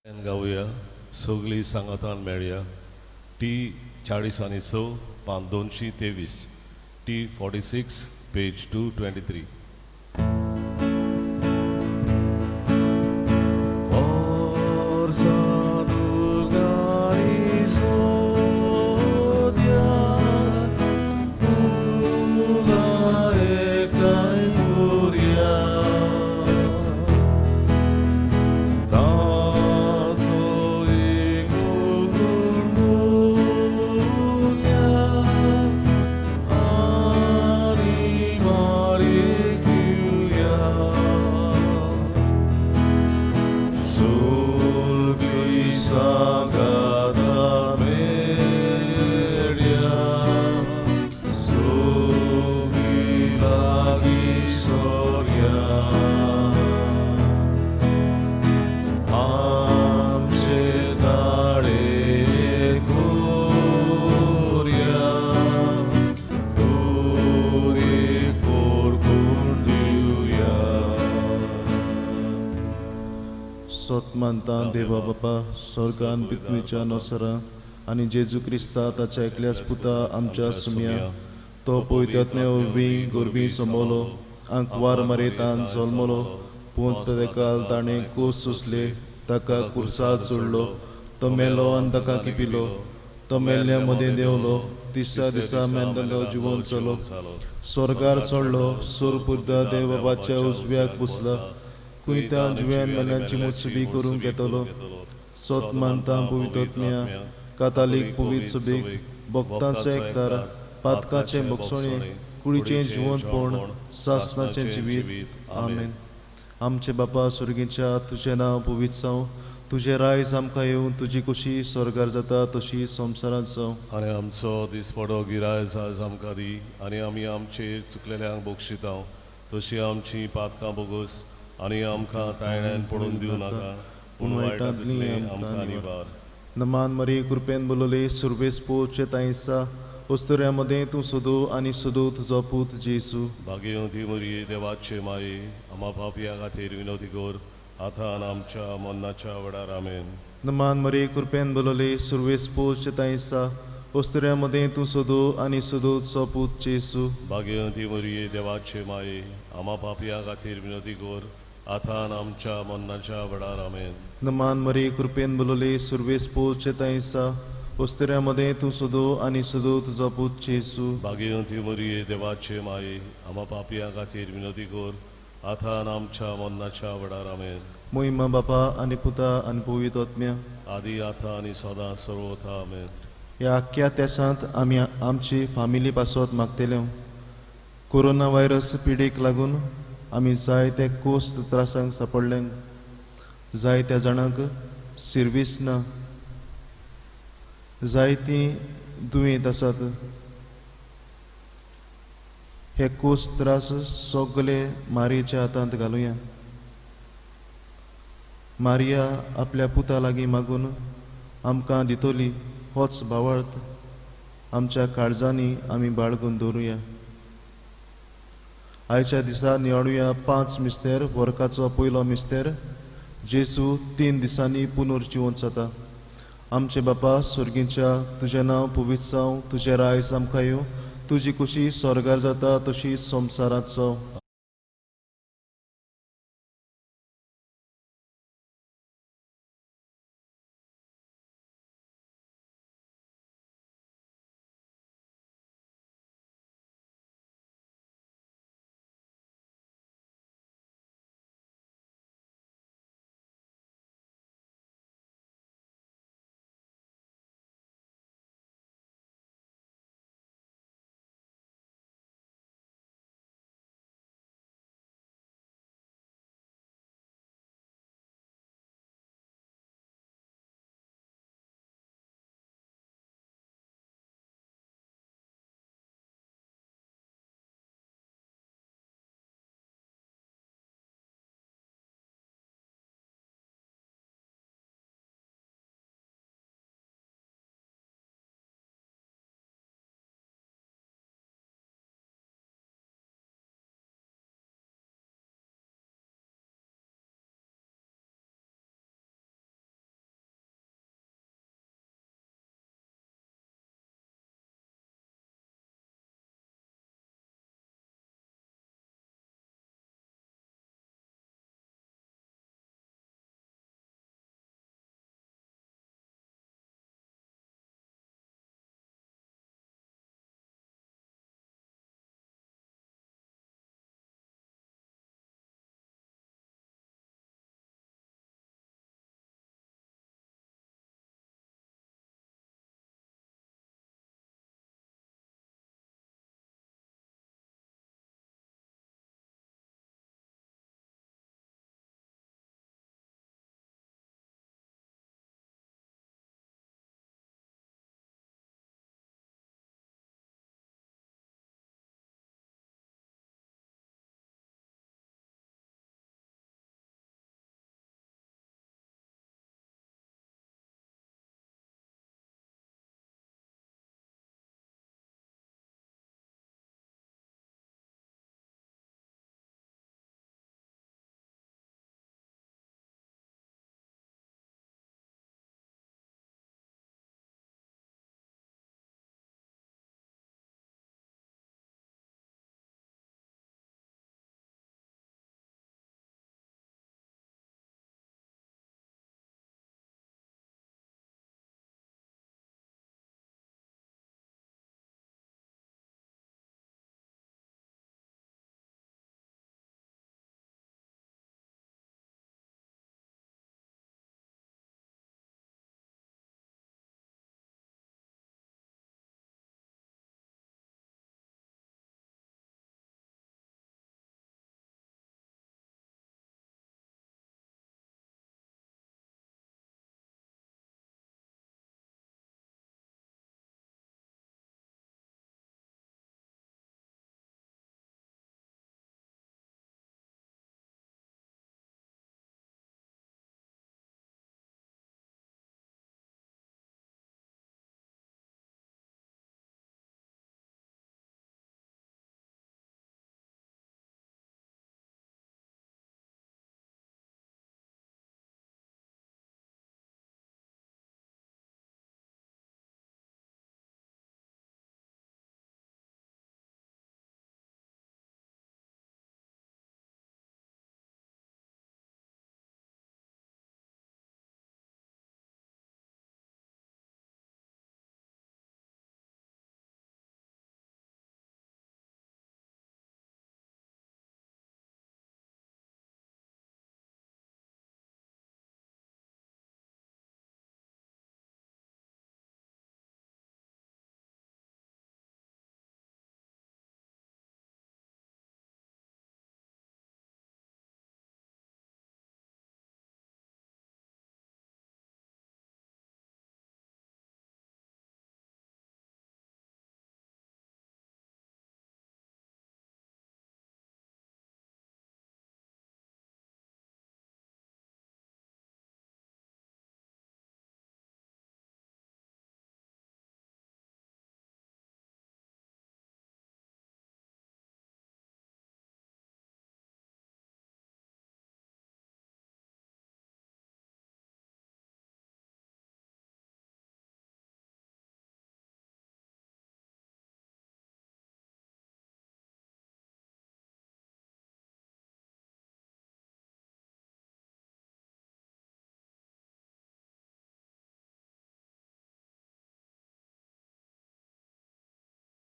गावया सगळी सांगातान मेळया. टी 40 आनी 6 पान 223, टी 46 पेज 223. मानता देवा बापा स्वर्गान पितमीच्या नोसरा आनी जेजू क्रिस्ता ताच्या एकल्याच पुता आमच्या सुम्या तो पवित्र वरवीं गोरबी समोलो आंकवार मरेतान जल्मलो पूण तेकाल ताणें कोस सोंसले ताका कुर्साद सोडलो तो मेलो आनी ताका किपिलो तो मेल्ल्या मदें देंवलो तिसऱ्या दिसा मेंदलो जिवन चलो स्वर्गार चडलो सोरपुर्दा देव बाबाच्या उजव्याक बसला कुयता जुव्यान मेल्यांची मुसबी करूंक येतलो. सोत मानता पवित्र कातालीक पवित्र सुबीक भक्तांचो एकदार पातकाचें भोगसणें कुडीचें जिवंतपण सासनाचें जिवीत. आमेन. आमचे बापा सुर्गीच्या तुजें नांव पवित्र जावं, तुजें रायज आमकां येवन तुजी कुशी स्वर्गार जाता तशी संवसारांत जावं. आनी आमचो दिसपडो गिरायज आज आमकां दी आनी आमी आमचेर चुकलेल्यांक बक्षितांव तशी आमची पातकां बोगस आनी आमकां तायण्यान पडून दिवं नाका पूण वायटांतली आमकां निवार. नमान मरी कृपेन बोलले सुर्वेस पोचे तांयसा वस्तुऱ्या मदें तूं सदो आनी सदो तुजो पूत जेसू. भाग्यवती मरिये देवाचे माये आमा पापया खातीर विनवती कर आतां आनी आमच्या मरणाच्या वेळार. आमेन. नमान मरी कृपेन बोलले सुर्वेस पोचे तांयसा वस्तुऱ्या मदें तूं सदो आनी सदो तुजो पूत जेसू. भाग्यवती मरिये देवाचे माये आमा पापया खातीर विनवती कर आतां आनी आमच्या मरणाच्या वेळार. आमेन. नमान मरी कृपेन बोलले सुर्वेस पोचे तांयसा वस्तुऱ्या मदें तूं सदो आनी सदो तुजो पूत जेसू. भाग्यवती मरिये देवाचे माये आमा पापया खातीर विनवती कर आतां आनी आमच्या मरणाच्या वेळार. आमेन. मोहिमा बापा आनी पुता आनी पवित्र आत्म्या आदी आतां आनी सदां सर्वथा. आमेन. ह्या आख्ख्या तेसांत आमी आमची फामिली पासत मागतले. कोरोना व्हायरस पिडेक लागून आमी जायते कोस त्रासांक सापडले, जायत्या जाणांक सिर्वीस ना, जायतीं दुयेंत आसात. हे कोस त्रास सगळे मारयेच्या हातांत घालुया. मारिया आपल्या पुता लागीं मागून आमकां दितली होच भावार्थ आमच्या काळजांनी आमी बाळगून दवरुया. आयच्या दिसा नियाळुया 5 मिस्तेर. वर्गाचो पयलो मिस्तेर जेसू 3 दिसांनी पुनर्जिवंत जाता. आमचे बापा सुर्गीच्या तुजें नांव पवित्र जावं, तुजें रायज आमकां येवं, तुजी कुशी स्वर्गार जाता तशी संवसारांत जावं.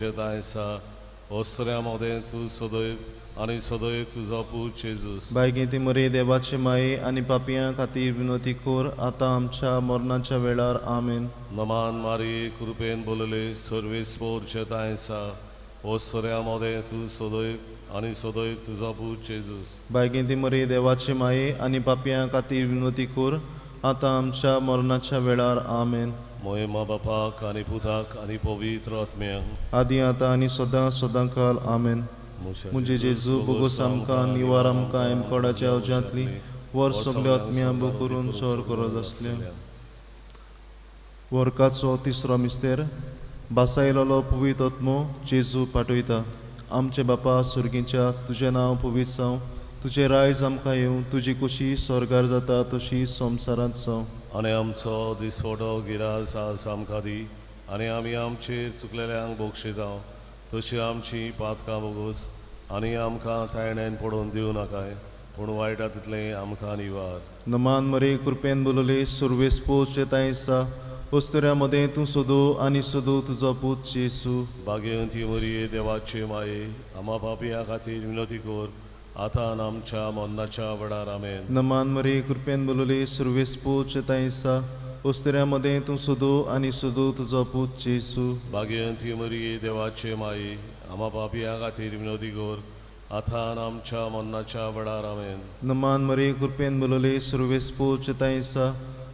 आसा ओसऱ्या मदें तूं सदैव आनी सदैव तुजो पूत जेजूस। बायगेंती मरे देवाचे माये आनी पापयां खातीर विनवती कर आतां आमच्या मरणाच्या वेळार। आमेन। नमान मारी कृपेन बोलले सर्वेस्पोर जेताय आसा ओसऱ्या मदें तूं सदैव आनी सदैव तुजो पूत जेजूस। बायगेंती मरे देवाचे माये आनी पापयां खातीर विनवती कर आतां आमच्या मरणाच्या वेळार। आमेन। मोहिमा बापाक आनी पुताक आनी पवित्र आत्म्याक आदी आतां आनी सदां सदां काल। आमेन। मुझे जेजू बोगोस आमकां निवार आमकां एमकोडाच्या अवजांतली वर सगल्या आत्म्या बो करून चड गरज आसल्या। वर्गाचो तिसरो मिस्तेर बासायलोलो पवित्र आत्मो जेजू पाठयता। आमचे बापा सुर्गींच्या तुजें नांव पवित्र जावं, तुजें रायज आमकां येवं, तुजी कुशी स्वर्गार जाता तशी संवसारांत जावं। आनी आमचो दिसवडो गिरास आज आमकां दी आनी आमी आमचेर चुकलेल्यांक बक्षिता तशी आमची पातकां बोगोस आनी आमकां तायण्यान पडोवन दिवं नाकाय पूण वायटा तितलें आमकां निवार। नमान मरे कृपेन बोलले सुर्वेस पोचे तांयसा वस्तुऱ्या मदें तूं सोदो आनी सोदो तुजो पूत जेजू। बागेवंती मरिये देवाचे माये आमा पापया खातीर विनवती कर आतां आमच्या मरणाच्या वेळार। आमेन। नमान मरे कृपेन बोलले सुर्वेस पोचे तांयसा वस्तुऱ्या मदें तूं सोदो आनी सोदो तुजो पूत जेजू। बागेवंती मरिये देवाचे माये आमा पापया खातीर विनवती कर आतां आमच्या मरणाच्या वेळार। आमेन। नमान मरे कृपेन बोलले सुर्वेस पोचे तांयसा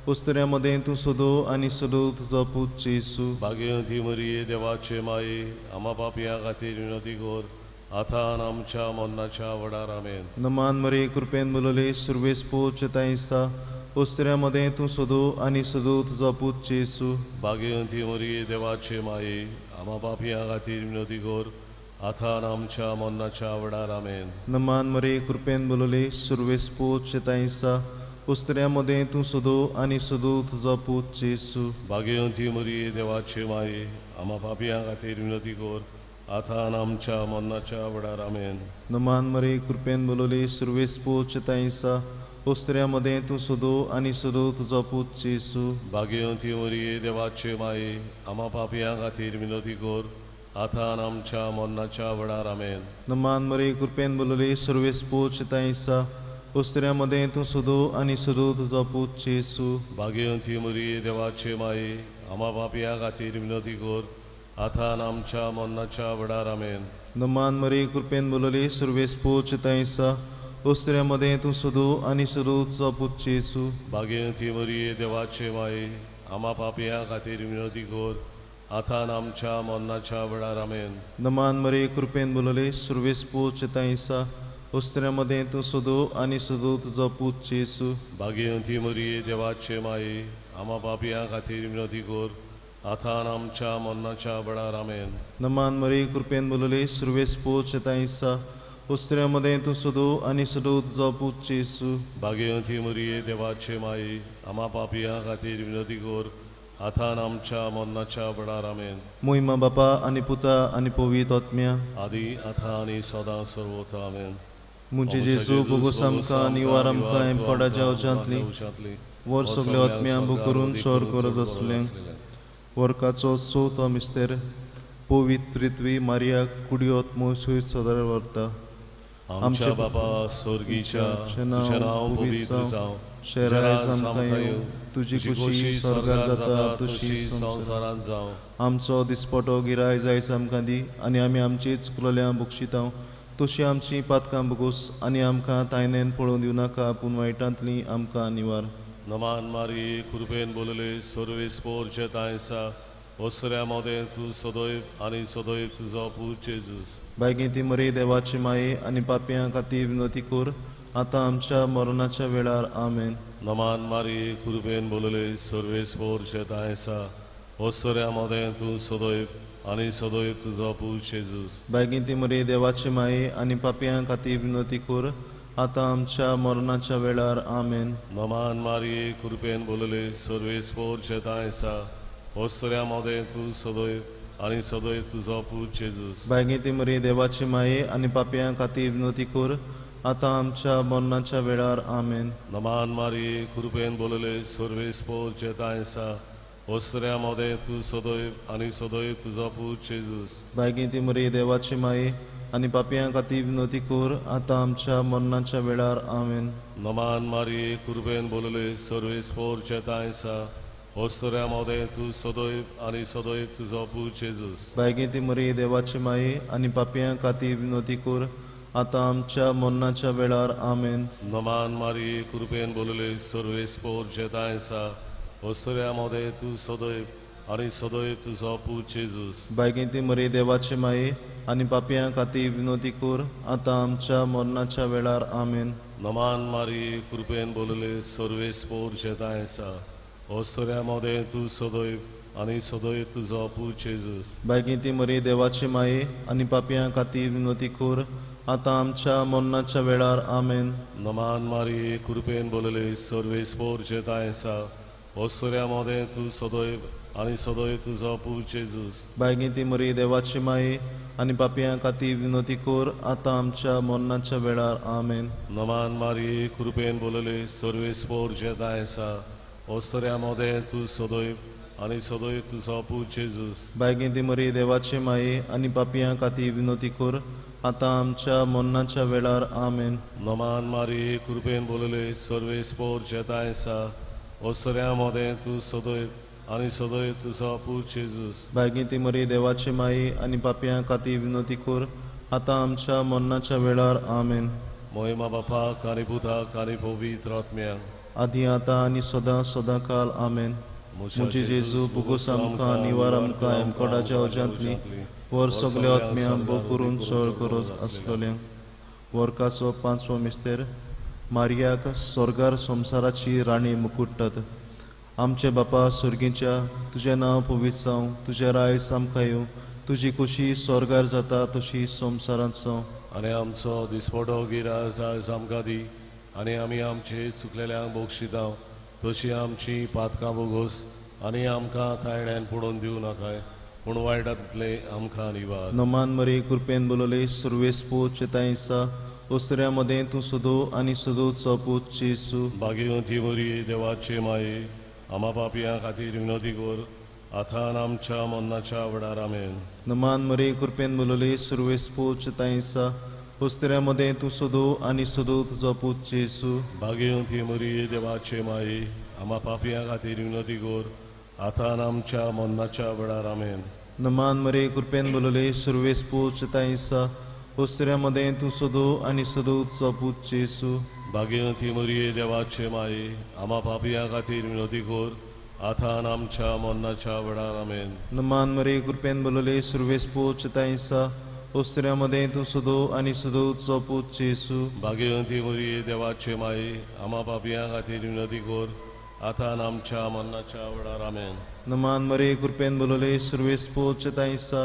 वस्तुऱ्या मदें तूं सोदो आनी सोदो तुजो पूत जेजू। बागेवंती मरिये देवाचे माये आमा पापया खातीर विनवती कर आतां आमच्या मरणाच्या वेळार। आमेन। नमान मरे कृपेन बोलले सुर्वेस पोचे तांयसा वस्तुऱ्या मदें तूं सोदो आनी सोदो तुजो पूत जेजू। बागेवंती मरिये देवाचे माये आमा पापया खातीर विनवती कर आतां आमच्या मरणाच्या वेळार। आमेन। नमान मरे कृपेन बोलले सुर्वेस पोचे तांयसा वस्तुऱ्या मदें तूं सोदो आनी सोदो तुजो पूत जेजू। बागेवंती मरिये देवाचे माये आमा पापया खातीर विनवती कर आतां आमच्या मरणाच्या वेळार। आमेन। नमान मरे कृपेन बोलले सुर्वेस पोचे तांयसा वस्तुऱ्या मदें तूं सोदो आनी सोदो तुजो पूत जेजू। बागेवंती मरिये देवाचे माये आमा पापया खातीर विनवती कर आतां आमच्या मरणाच्या वेळार। आमेन। नमान मरे कृपेन बोलले सुर्वेस पोचे तांयसा वस्तुऱ्या मदें तूं सोदो आनी सोदो तुजो पूत जेजू। बागेवंती मरिये देवाचे माये आमा पापया खातीर विनवती कर आतां आमच्या मरणाच्या वेळार। आमेन। नमान मरे कृपेन बोलले सुर्वेस पोचे तांयसा वस्तुऱ्या मदें तूं सोदो आनी सोदो तुजो पूत जेजू। बागेवंती मरिये देवाचे माये आमा पापया खातीर विनवती कर आतां आमच्या मरणाच्या वेळार। आमेन। नमान मरे कृपेन बोलले सुर्वेस पोचे तांयसा वस्तुऱ्या मदें तूं सोदो आनी सोदो तुजो पूत जेजू। बागेवंती मरिये देवाचे माये आमा पापया खातीर विनवती कर आतां आमच्या मरणाच्या वेळार। आमेन। नमान मरे कृपेन बोलले सुर्वेस पोचे तांयसा वस्तुऱ्या मदें तूं सोदो आनी सोदो तुजो पूत जेजू। बागेवंती मरिये देवाचे माये आमा पापया खातीर विनवती कर आतां आमच्या मरणाच्या वेळार। आमेन। मोहिमा बापा आनी पुता आनी पवित्र आत्म्या आदी आतां आनी सदां सर्वथा। आमेन। मुझे जेजू बोगोस आमकां निवार आमकां एमकोडाच्या अवजांतली वर सगल्या आत्म्या बो करून चड गरज आसलें। वर्गाचो चवथो मिस्तेर पवित्रित्वी मारिया कुडी आत्मो सुयत सदार व्हरता। आमच्या बापा स्वर्गीच्या तुझें नांव पवित्र जावं, तुजें राज आमकां येवं, तुजी तुजी कुशी खोशी स्वर्गार स्वर्गार जाता जाता तशी तशी संवसारांत संवसारांत जावं। आमचो दिसपटो गिराय जायस आमकां दी आनी आमी आमची चुकलेल्या बक्षितांव तशी आमची पातकां बोगोस आनी आमकां तायनेन पळोवन दिवं नाका पूण वायटांतली आमकां निवार। नमान मारी कृपेन बोलले सर्वेस्पोर जेतायसा ओसऱ्या मदें तूं सदैव आनी सदैव तुजो पूत जेजूस। बायगेंती मरे देवाची माये आनी पापयां खातीर विनवती कर आतां आमच्या मरणाच्या वेळार। आमेन। नमान मारी कृपेन बोलले सर्वेस्पोर जेतायसा ओसऱ्या मदें तूं सदैव आनी सदैव तुजो पूत जेजूस। बायगेंती मरे देवाची माये आनी पापयां खातीर विनवती कर आतां आमच्या मरणाच्या वेळार। आमेन। नमान मारी कृपेन बोलले सर्वेस्पोर जेतायसा ओसऱ्या मदें तूं सदैव आनी सदैव तुजो पूत जेजूस। बायगेंती मरे देवाची माये आनी पापयां खातीर विनवती कर आतां आमच्या मरणाच्या वेळार। आमेन। नमान मारी कृपेन बोलले सर्वेस्पोर जेतायसा ओसऱ्या मोदें तूं सदैव आनी सदैव तुजो पूत जेजूस. बायगेंती मरी देवाची माये आनी पापयां खातीर विनवती कर आतां आमच्या मरणाच्या वेळार. आमेन. नमान मारये कृपेन बोलले सर्वेस्पोर चेताय सा ओसऱ्या मोदें तूं सदैव आनी सदैव तुजो पूत जेजूस. बायगेंती मरी देवाची माये आनी पापयां खातीर विनवती कर आतां आमच्या मरणाच्या वेळार. आमेन. नमान मारये कृपेन बोलले सर्वेस्पोर चेताय सा ओसऱ्या मोदें तूं सदैव आनी सदैव तुजो पूत जेजूस. बायगेंती मरी देवाची माये आनी पापयां खातीर विनवती कर आतां आमच्या मरणाच्या वेळार. आमेन. नमान मारये कृपेन बोलले सर्वेस्पोर चेताय सा ओसऱ्या मोदें तूं सदैव आनी सदैव तुजो पूत जेजूस. बायगेंती मरी देवाची माये आनी पापयां खातीर विनवती कर आतां आमच्या मरणाच्या वेळार. आमेन. नमान मारये कृपेन बोलले सर्वेस्पोर चेताय सा ओसऱ्या मोदें तूं सदैव आनी सदैव तुजो पूत जेजूस. बायगेंती मरी देवाची माये आनी पापयां खातीर विनवती कर आतां आमच्या मरणाच्या वेळार. आमेन. नमान मारये कृपेन बोलले सर्वेस्पोर चेताय सा ओसऱ्या मोदें तूं सदैव आनी सदैव तुजो पूत जेजूस. बायगेंती मरी देवाची माये आनी पापयां खातीर विनवती कर आतां आमच्या मरणाच्या वेळार. आमेन. नमान मारये कृपेन बोलले सर्वेस्पोर चेताय सा ओसऱ्या मोदें तूं सदैव आनी सदैव तुजो पूत जेजूस. बायगेंती मरी देवाची माये आनी पापयां खातीर विनवती कर आतां आमच्या मरणाच्या वेळार. आमेन. मोहिमा बापाक आनी पुताक आनी पवित्र आत्म्याक आदी आतां आनी सदां सदां काल. आमेन. म्हजे जेजू बोगोस आमकां निवार आमकां एमकोडाच्या उज्यांतली वर सगल्या आत्म्या भोग करून चड गरज आसलेल्या. वर्काचो पांचवो मिस्तेर मारियाक स्वर्गार संवसाराची राणी मुकुट्टात. आमचे बापा स्वर्गीच्या तुजें नांव पवित्र जावं, तुजें रायस आमकां येवं, तुजी खुशी स्वर्गार जाता तशी संवसारांत जावं. आनी आमचो दिसपटो गिराज आयज आमकां दी आनी आमी आमचे चुकलेल्यांक बक्षिता तशी आमची पातकां बोगोस आनी आमकां तायण्यान पडोवन दिवं नाकाय पूण वायटांतले आमकां निवार. नमान मरे कृपेन बोलले सर्वेस्पो चेताय सा ओसऱ्या मदें तूं सदो आनी सदोचो पूत जेजू. बागेवंती मरी देवाचे माये आमा पापयां खातीर विनवती कर आतां आमच्या मरणाच्या वेळार. आमेन. नमान मरे कृपेन बोलले सर्वेस्पो चेताय सा ओसऱ्या मदें तूं सदो आनी सदो तुजो पूत जेजू. बागेवंती मरी देवाचे माये आमा पापयां खातीर विनवती कर आतां आमच्या मरणाच्या वेळार. आमेन. नमान मरे कृपेन बोलले सर्वेस्पो चेताय सा ओसऱ्या मदें तूं सदो आनी सदो तुजो पूत जेजू. बागेवंती मरी देवाचे माये आमा पापयां खातीर विनवती कर आतां आमच्या मरणाच्या वेळार. आमेन. नमान मरे कृपेन बोलले सर्वेस्पो चेताय सा ओसऱ्या मदें तूं सदो आनी सदो तुजो पूत जेजू. बागेवंती मरी देवाचे माये आमा पापयां खातीर विनवती कर आतां आमच्या मरणाच्या वेळार. आमेन. नमान मरे कृपेन बोलले सर्वेस्पो चेताय सा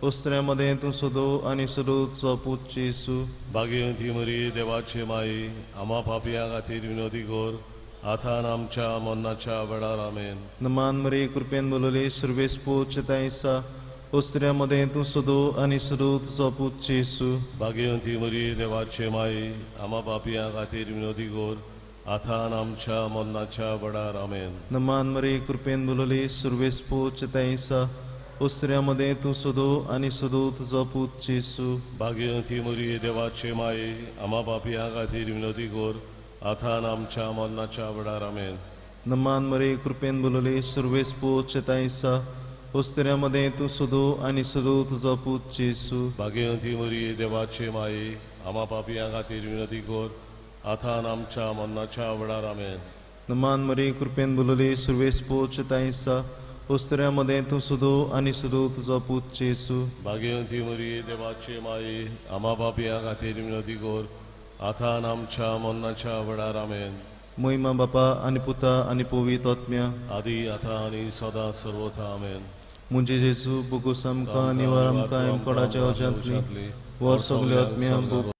ओसऱ्या मदें तूं सदो आनी सदो तुजो पूत जेजू. बागेवंती मरी देवाचे माये आमा पापयां खातीर विनवती कर आतां आमच्या मरणाच्या वेळार. आमेन. नमान मरे कृपेन बोलले सर्वेस्पो चेताय सा ओसऱ्या मदें तूं सदो आनी सदो तुजो पूत जेजू. बागेवंती मरी देवाचे माये आमा पापयां खातीर विनवती कर आतां आमच्या मरणाच्या वेळार. आमेन. नमान मरे कृपेन बोलले सर्वेस्पो चेताय सा ओसऱ्या मदें तूं सदो आनी सदो तुजो पूत जेजू. बागेवंती मरी देवाचे माये आमा पापयां खातीर विनवती कर आतां आमच्या मरणाच्या वेळार. आमेन. नमान मरे कृपेन बोलले सर्वेस्पो चेताय सा ओसऱ्या मदें तूं सदो आनी सदो तुजो पूत जेजू. बागेवंती मरी देवाचे माये आमा पापयां खातीर विनवती कर आतां आमच्या मरणाच्या वेळार. आमेन. नमान मरे कृपेन बोलले सर्वेस्पो चेताय सा ओसऱ्या मदें तूं सदो आनी सदो तुजो पूत जेजू. बागेवंती मरी देवाचे माये आमा पापयां खातीर विनवती कर आतां आमच्या मरणाच्या वेळार. आमेन. मोहिमा बापा आनी पुता आनी पवित्र आत्म्या आदी आतां आनी सदां सर्वथा. आमेन. मुंजे जेजू बोगोस आमकां निवार आमकां एमकोडाच्या उज्यांतली वर सगल्या आत्म्या.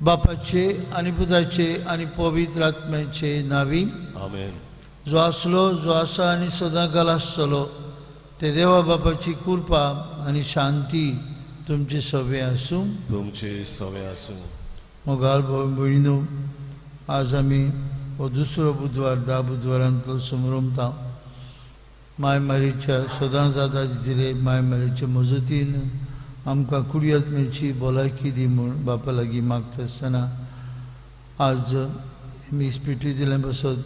बापाचे आनी पुताचे आनी पवित्र आत्म्याचे नावी आमेन। जो आसलो, जो आसा आनी सदांकाल आसतलो ते देवा बापाची कृपा आनी शांती तुमचे सवे आसूं। तुमचे सवे आसूं। मोगाळ भाव भयणीनो, आज आमी हो दुसरो बुधवार 10 बुधवारांतलो समरमता। माय मारीच्या सदां जाता दिले माय मारीचे मजतीन आमकां कुडयात्म्याची भलायकी दी म्हूण बापा लागीं मागता आसतना आज मीस पेटी दिलें बसत,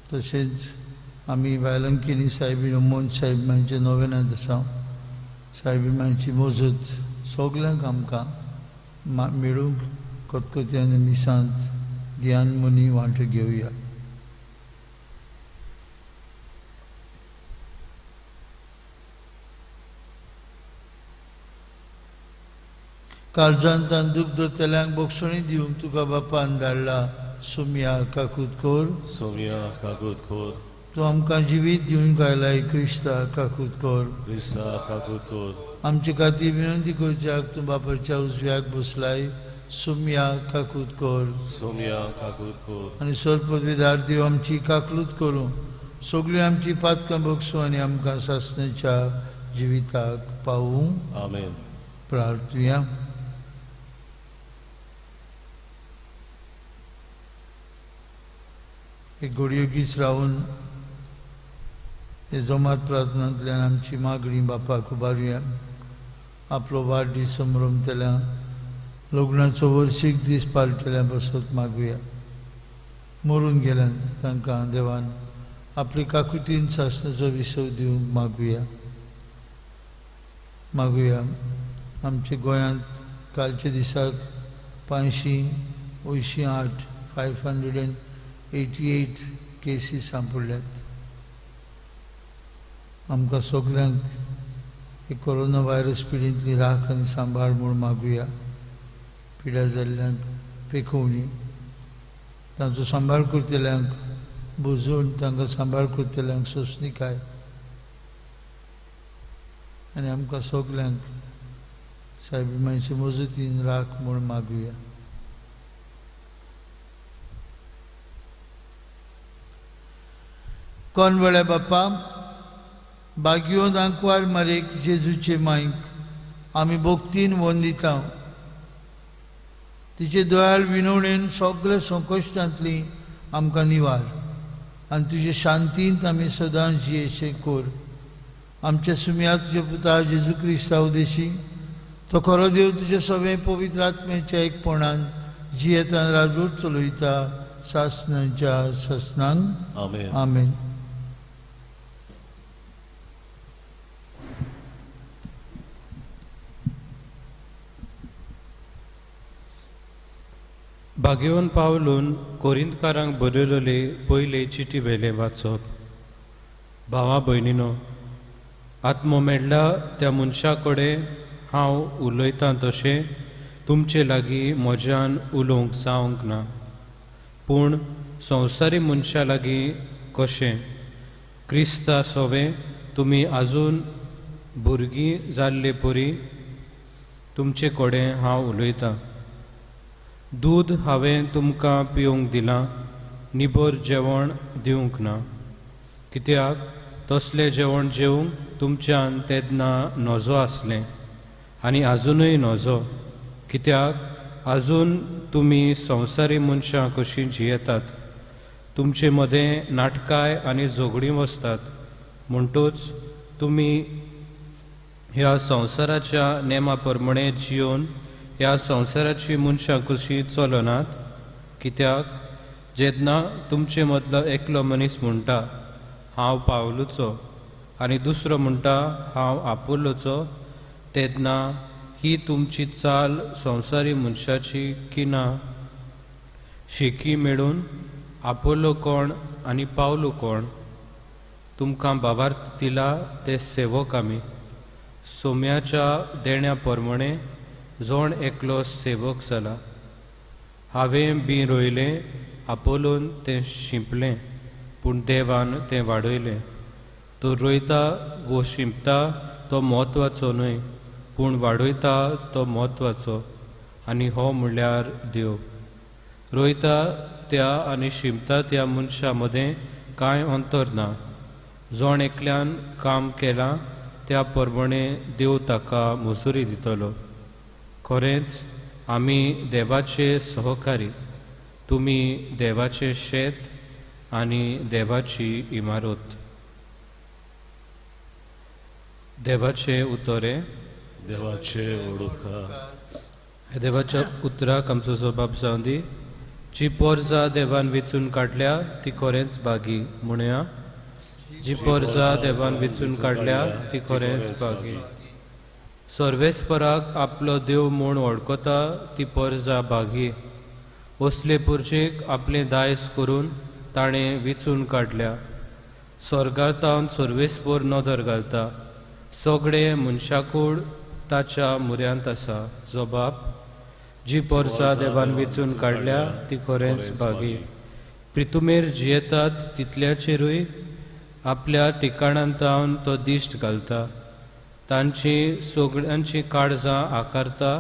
तशेंच आमी बायलंकिनी सायबीन मोहन साहेब मांचे नोवेनांत आसा। सायबी मांची मजत सगल्यांक आमकां मेळूंक खतखत्यान मिसांत ध्यान मनी वांटो घेवया। काळजांत दुख दवरतल्यांक बक्षणी दिवंक तुका बापान धाडला। सोमया काकूत कर। सोमया काकूत कर। तूं आमकां जिवीत दिवंक आयलाय क्रिस्ता काकूत कर। क्रिस्ता काकूत कर। आमचे खातीर विनंती करच्याक तूं बापाच्या उजव्याक बसलाय। सोमया काकूत कर। सोमया काकूत कर। आनी सर्वपदवीदार देव आमची काकलूत करूं, सगळीं आमची पातकां बगसूं आनी आमकां सासणाच्या जिविताक पावूं। आमेन। प्रार्थुया। एक घडयोगीच रावन हे जमात प्रार्थनांतल्यान आमची मागणी बापाक उबारुया। आपलो वाडदीस समरमतल्या लग्नाचो वर्सीक दीस पाळटल्या बसत मागुया। मरून गेल्यान तांकां देवान आपली काकुतीन सासणाचो विसव दिवंक मागुया। मागुया आमच्या गोंयांत कालच्या दिसाक 588 588 केसी सांपडल्यात। आमकां सगल्यांक एक कोरोना व्हायरस पिडींतली राख आनी सांबाळ म्हूण मागुया। पिड्या जाल्ल्यांक पेखोवणी, तांचो सांबाळ करतल्यांक बुजोवन तांकां सांबाळ करतल्यांक सोंसणीकाय आनी आमकां सगल्यांक सायबी मांयचे मजतीन राख म्हूण मागुया। कोण वेळा बापा बागयोन आंकवार मारेक जेजूचे मांयक आमी भक्तीन वंदिता। तिचे दयाळ विनवणेन सगळे संकश्टांतली आमकां निवार आनी तुजे शांतींत आमी सदां जियेशे कोर। आमच्या सुमया तुज्या पुता जेजू क्रिस्ता उदेशी तो खरो देव तुजे सगळे पवित्र आत्म्याच्या एकपणान जियेतान राजवट चलयता सासणाच्या सासणांक। आमेन। आमेन। भाग्यवन पावलून कोरिंतकारांक बरयलेले पयले चिटी वेले वाचप। भावा भयणीनो, आत्मो मेळ्ळा त्या मनशा कडेन हांव उलयतां तशें तुमचे लागीं म्हज्यान उलोवंक जावंक ना, पूण संवसारी मनशां लागीं कशें क्रिस्ता सोवें तुमी आजून भुरगीं जाल्ले परी तुमचे कडेन हांव उलयतां। दूद हांवें तुमकां पिवंक दिलां, निबर जेवण दिवंक ना, कित्याक तसलें जेवण जेवंक तुमच्यान तेन्ना नजो आसलें आनी आजुनूय नजो, कित्याक आजून तुमी संवसारी मनशां कशीं जियेतात। तुमचे मदें नाटकाय आनी झगडीं वसतात, म्हणटूच तुमी ह्या संवसाराच्या नेमा प्रमाणे जियोवन ह्या संवसाराची मनशां कशीं चलनात। कित्याक जेन्ना तुमचे मदलो एकलो मनीस म्हणटा हांव पावलूचो आनी दुसरो म्हणटा हांव आपोलोचो, तेन्ना ही तुमची चाल संवसारी मनशाची की ना? शेकी मेळून आपोलो कोण आनी पावलो कोण? तुमकां भावार्थ दिला ते सेवक आमी, सोम्याच्या देण्या प्रमाणे जोण एकलो सेवक जाला। हांवें बी रोयलें, आपोलोन तें शिंपलें, पूण देवान तें वाडयलें। तो रोयता वो शिंपता तो म्हत्वाचो न्हय, पूण वाडयता तो म्हत्वाचो। आनी हो म्हणल्यार देव. रोयता त्या आनी शिंपता त्या मनशा मदें कांय अंतर ना. जोण एकल्यान काम केलां त्या प्रमाणे देव ताका मजुरी दितलो. खरेंच आमी देवाचे सहकारी, तुमी देवाचें शेत आनी देवाची इमारत. देवाचें उतर हें देवाचे उपकार. देवाच्या उतराक आमचो जबाब जावं दी. जी पोरजा देवान वेंचून काडल्या ती खरेंच बागी म्हणया. जी पोरजा देवान वेंचून काडल्या ती खरेंच बागी. सर्वेस्पराक आपलो देव म्हूण वळखता ती पोरजा बागी. असले पुरजेक आपलें दायज करून ताणें वेंचून काडल्या. स्वर्गार तावन सर्वेस्पर नदर घालता. सगळें मनशाकूड ताच्या मुऱ्यांत आसा. जबाब जी पोरसा देवान वेंचून काडल्या ती खरेंच बागी. प्रितुमेर जियेतात तितल्याचेरूय आपल्या ठिकाणांत तावन तो दिश्ट घालता. तांची सगळ्यांची काळजां आकारता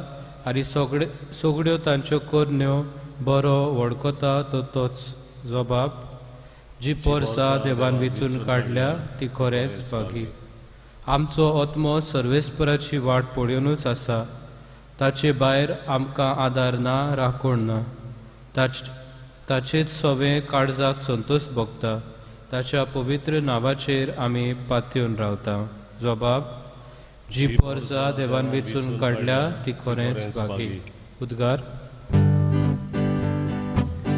आनी सगळ्यो तांच्यो करण्यो बरो वळखता तो तोच. जबाब जी पोरसा देवान वेंचून काडल्या ती खरेंच बागी. आमचो आत्मो सर्वेस्पराची वाट पळोवनूच आसा. ताचे भायर आमकां आदार ना, राखण ना. ताचेच सवें काळजाक संतोष भोगता. ताच्या पवित्र नांवाचेर आमी पातयेवन रावता. जबाब जी पोरसा देवान वेंचून काडल्या ती खरेंच बागी. उद्गार.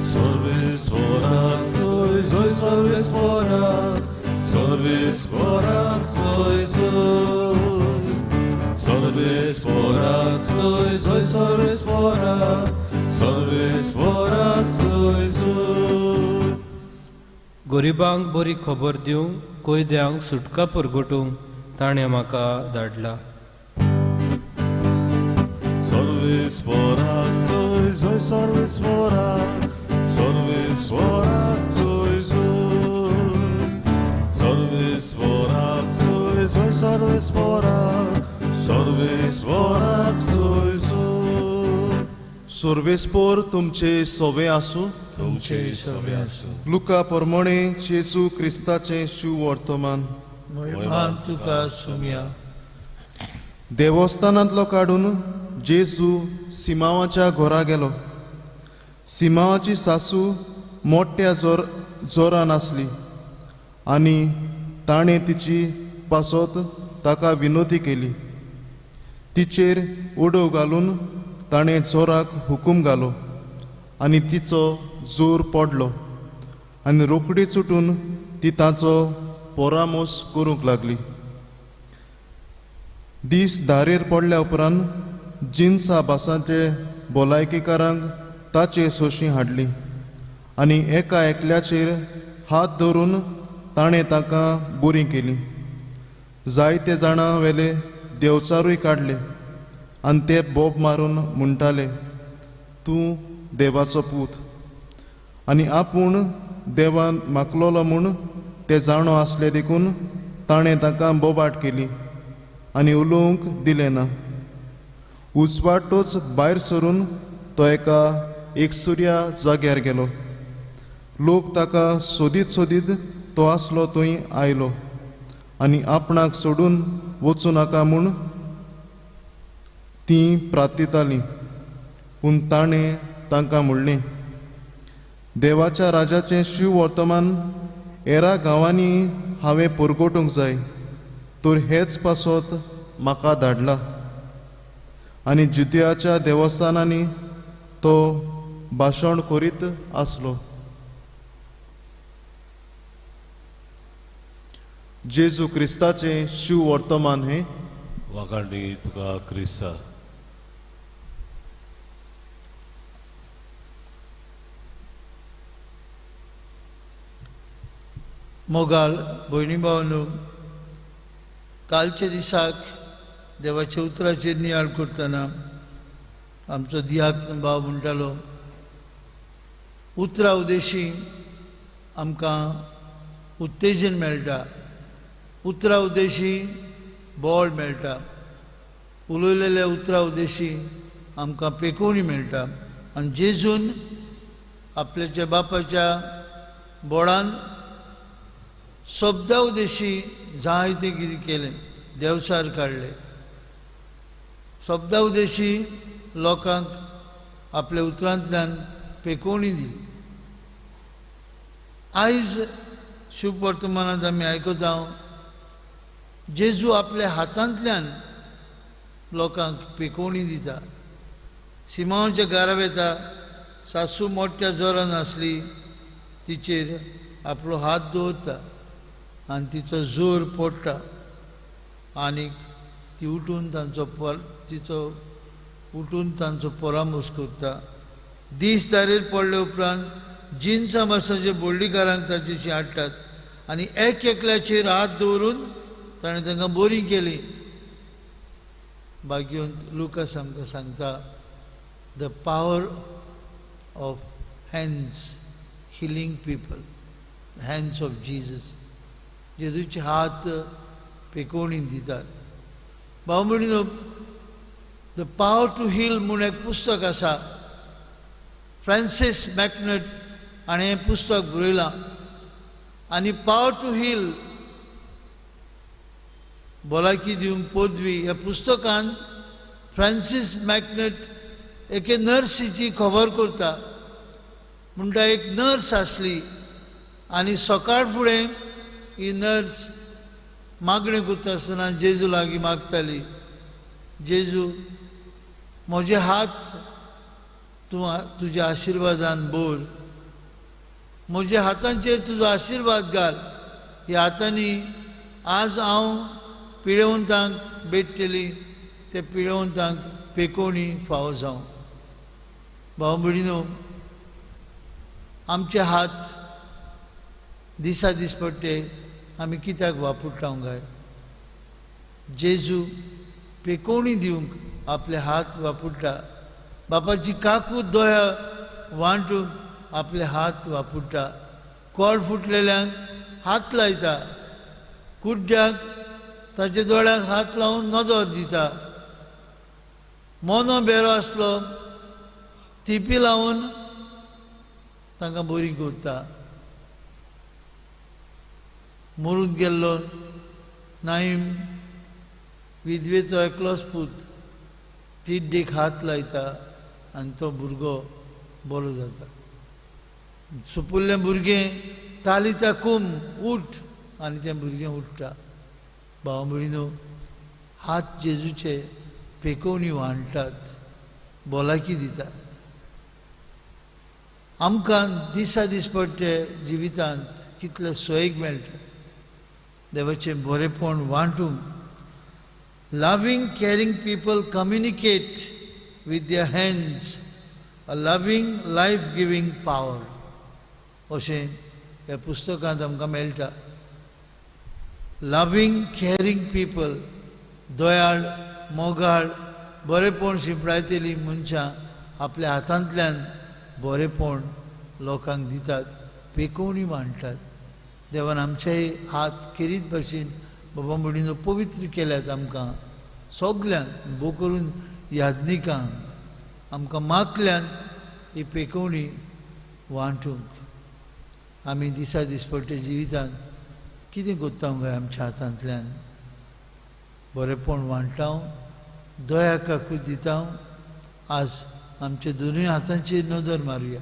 सर्वेस्पराक जय जय सर्वेस्पराक, सर्वेस्पराक जय जय, सर्वेस्पराक जय जय सर्वेस्पराक, सर्वेस्पराक जय जय. गरिबांक बरी खबर दिवंक, कैद्यांक सुटका परगटूंक ताणें म्हाका धाडला. सर्वेस्पराक जय जय सर्वेस्पराक, सर्वेस्पराक जय जय, सर्वेस्पराक जय जय सर्वेस्पराक, सर्वेस्पराक जय जय. सर्वेस्पर तुमचे सवे आसूं. तुमचे सवे आसूं. लुका प्रमाणे जेजू क्रिस्ताचें शुवर्तमान. महिमा तुका सुमया. देवस्थानांतलो काडून जेजू सिमांवाच्या घरा गेलो. सिमांवाची सासू मोठ्या जोरान आसली आनी ताणें तिची पासत ताका विनोती केली. तिचेर उडोव घालून ताणें जोराक हुकूम घालो आनी तिचो जोर पडलो आनी रोखडी चुटून ती ताचो परामोस करूंक लागली. दीस धारेर पडल्या उपरांत जिन्सा भासांचे भलायकेकारांक ताचे सोशी हाडली आनी एका एकल्याचेर हात धरून ताणें तांकां बरीं केलीं. जायते जाणां वेले देवचारूय काडले आनी ते बोब मारून म्हणटाले, तूं देवाचो पूत. आनी आपूण देवान मागलोलो म्हूण ते जाणो आसले देखून ताणें तांकां बोबाट केली आनी उलोवंक दिलें ना. उजवाटोच भायर सरून तो एका एकसुऱ्या जाग्यार गेलो. लोक ताका सोदीत सोदीत तो आसलो थंय आयलो आनी आपणाक सोडून वचूं नाका म्हूण तीं प्रार्थतालीं. पूण ताणें तांकां म्हणलें, देवाच्या राजाचें शिववर्तमान एरा गांवांनी हांवें परगटूंक जाय, तर हेच पासत म्हाका धाडला. आनी जुदियाच्या देवस्थानांनी तो भाशण करीत आसलो. जेजू क्रिस्ताचें शिववर्तमान हें. वाखाणणी तुका क्रिस्ता. मोगाल भयणी भावनो, कालच्या दिसाक देवाच्या उतराचेर नियाळ करतना आमचो दियाक भाव म्हणटालो, उतरा उदेशी आमकां उत्तेजन मेळटा, उतरा उदेशी बळ मेळटा, उलयलेल्या उतरा उदेशी आमकां पेकोवणी मेळटा. आनी जेजून आपल्याच्या बापाच्या बोडान शब्दा उदेशी जायतें कितें केलें, देवचार काडले. शब्दा उदेशी लोकांक आपल्या उतरांतल्यान पेकोवणी दिली. आयज शुभ वर्तमानांत आमी आयकता जेजू आपल्या हातांतल्यान लोकांक पेकोवणी दिता. सिमांवच्या घरा वेता, सासू मोठ्या जोरान आसली, तिचेर आपलो हात दवरता आनी तिचो जोर पडटा आनी ती उठून तांचो तिचो उठून तांचो परामर्श करता. दीस दारेर पडले उपरांत जिनसां मासाचे बोल्डीकारांक ताचेशी हाडटात आनी एक एकल्याचेर हात दवरून ताणें तांकां बरी केली. भाग्यवंत लुकास आमकां सांगता, the power of hands healing people, hands of Jesus. जेजूचे हात पेकोवणी दितात. भाव भयणीनो, the power to heal म्हूण एक पुस्तक आसा. फ्रांसीस मॅकनट हाणें हें पुस्तक बरयलां आनी पावर टू हील भलायकी दिवंक पदवी ह्या पुस्तकान फ्रांसीस मॅकनट एके नर्सीची खबर करता. म्हणटा एक नर्स आसली आनी सकाळ फुडें ही नर्स मागणें करता आसतना जेजू लागीं मागताली, जेजू म्हजे हात तूं तुज्या आशिर्वादान भर, म्हज्या हातांचेर तुजो आशिर्वाद घाल, ह्या हातांनी आज हांव पिळेवंतांक भेटतली, ते पिळेवंतांक पेकोवणी फावो जावं. भाव भयणीनो, आमचे हात दिसा दिसपट्टे आमी कित्याक वापरता काय? जेजू पेकोवणी दिवंक आपले हात वापरता. बापाची काकूत दया वांटूंक आपले हात वापरता. कोळ फुटलेल्यांक हात लायता, कुड्ड्याक ताच्या दोळ्यांक हात लावन नदर दिता. मोनो बेरो आसलो थिपी लावन तांकां बरी करता. मरून गेल्लो नाईम विधवेचो एकलोच पूत तिड्डेक हात लायता आनी तो भुरगो बरो जाता. सुपुल्लें भुरगें तालिता कुम उठ आनी तें भुरगें उठ्ठा. भाव भयणीनो, हात जेजूचे पेकोवणी वांट्टात, भलायकी दितात. आमकां दिसा दिसपट्टे जिवितांत कितले सोयीक मेळटा देवाचें बरेपण वांटूंक. Loving caring people communicate with their hands a loving life giving power अशें ह्या पुस्तकांत आमकां मेळटा. लवींग कॅरींग पीपल, दयाळ मोगाळ बरेपण शिंपडायतली मनशां आपल्या हातांतल्यान बरेपण लोकांक दितात, पेकोवणी मांडटात. देवान आमचेय हात खेरीत भाशेन बाबा भयणीनो पवित्र केल्यात आमकां सगल्यांक, भोव करून याज्ञिकांक आमकां मागल्यान ही पेकोवणी वांटूंक. आमी दिसा दिसपट्टे जिवितांत कितें करता काय आमच्या हातांतल्यान? बरेपण वांट्टा, दया काकूत दिता. आज आमच्या दोनूय हातांचेर नदर मारुया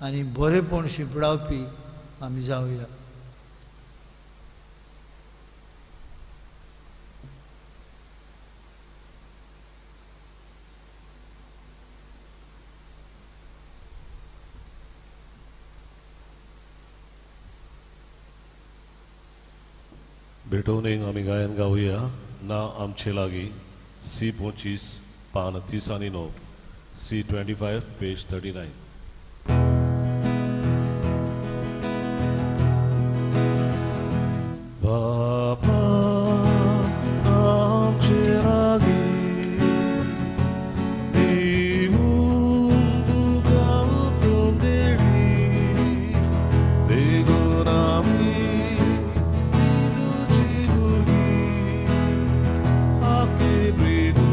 आनी बरेपण शिंपडावपी आमी जावया. भेटवणेक आमी गायन गावया ना आमचे लागीं सी 25 पान 30 आनी 9, सी 25 पेज 39. बापा आमचे लागीं दिवून तुका हुकूम देवी, देखून आमी तुजी भुरगीं आके प्रिगू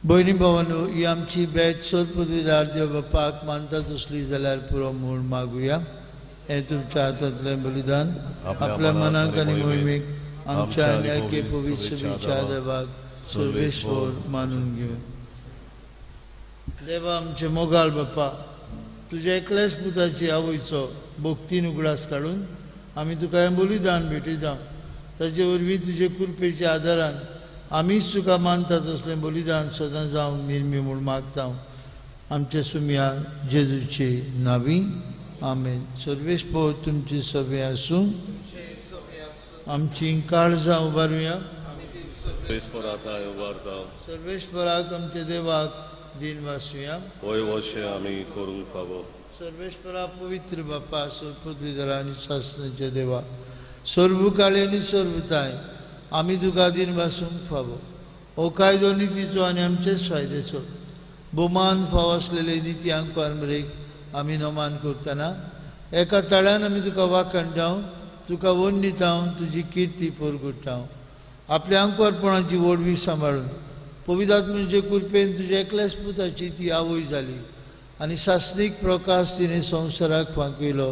भयणी भावांनो, ही आमची भेट सोदपदवीदार देव बापाक मानता तसली जाल्यार पुरो म्हूण मागुया. हें तुमच्या हातांतलें बलिदान आपल्या मनाक आनी मोहिमेक आमच्या आनी एके पवित्र सभेच्या देवाक सर्वेस्पर मानून घेवं. देवा आमचे मोगाळ बापा, तुज्या एकल्याच पुताची आवयचो भक्तीन उगडास काडून आमी तुका हें बलिदान भेटयता. ताचे वरवीं तुजे कृपेच्या आदारान आमीच तुका मानता तसलें बलिदान सदां जावंक निर्मी म्हूण मागता. आमच्या सुमया जेजूचे नावी, आमेन. सर्वेस्पर तुमची सभे आसूं. आमची काळजां उबारुया. सर्वेस्पराक आमच्या देवाक दिन वासुया. आमी करूंक फावो. सर्वेस्परा पवित्र बापा, सर्वपदवीधरा आनी सासणाच्या देवा, सर्वकाळी आनी सर्वताय आमी तुका दिन वासूंक फावो. हो कायदो नितीचो आनी आमचेच फायद्याचो भोवमान फावो आसलेले निती आंकवार मरेक आमी नमान करतना एका ताळ्यान आमी तुका वाखणटाव, तुका वंदिताव, तुजी किर्ती परगुटाव. आपल्या आंकवारपणाची व्हडवी सांबाळून पवित्र आत्म्याचे कृपेन तुज्या एकल्याच पुताची ती आवय जाली आनी सासणीक प्रकाश तिणें संवसाराक फांकयलो,